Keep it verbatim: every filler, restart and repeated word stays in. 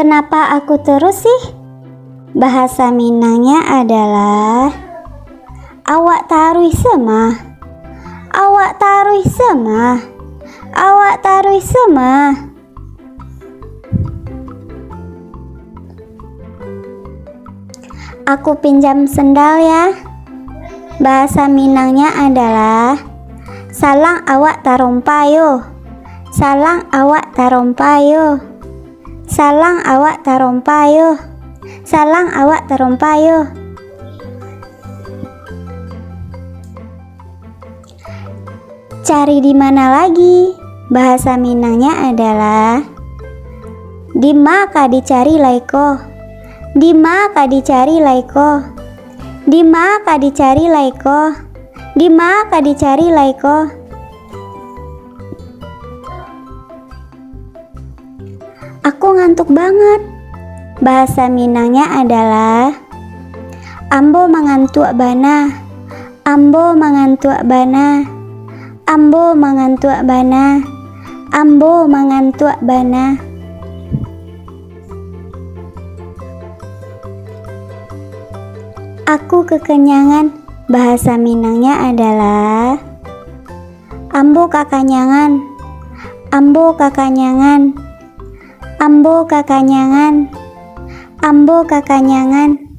Kenapa aku terus sih? Bahasa Minangnya adalah, awak taruih se mah. Awak taruih se mah. Awak taruih se mah. Aku pinjam sendal ya. Bahasa Minangnya adalah, salang awak tarompa yo. Salang awak tarompa yo. Salang awak tarompa yo. Salang awak tarompa yo. Cari di mana lagi? Bahasa Minangnya adalah, di ma ka dicari lai ko? Di ma ka dicari lai ko? Di ma ka dicari lai ko? Di ma ka dicari lai ko? Aku ngantuk banget. Bahasa Minangnya adalah, ambo mangantuak bana. Ambo mangantuak bana. Ambo mangantuak bana. Ambo mangantuak bana. Aku kekenyangan. Bahasa Minangnya adalah, ambo kakanyangan. Ambo kakanyangan. Ambo kakanyangan. Ambo kakanyangan.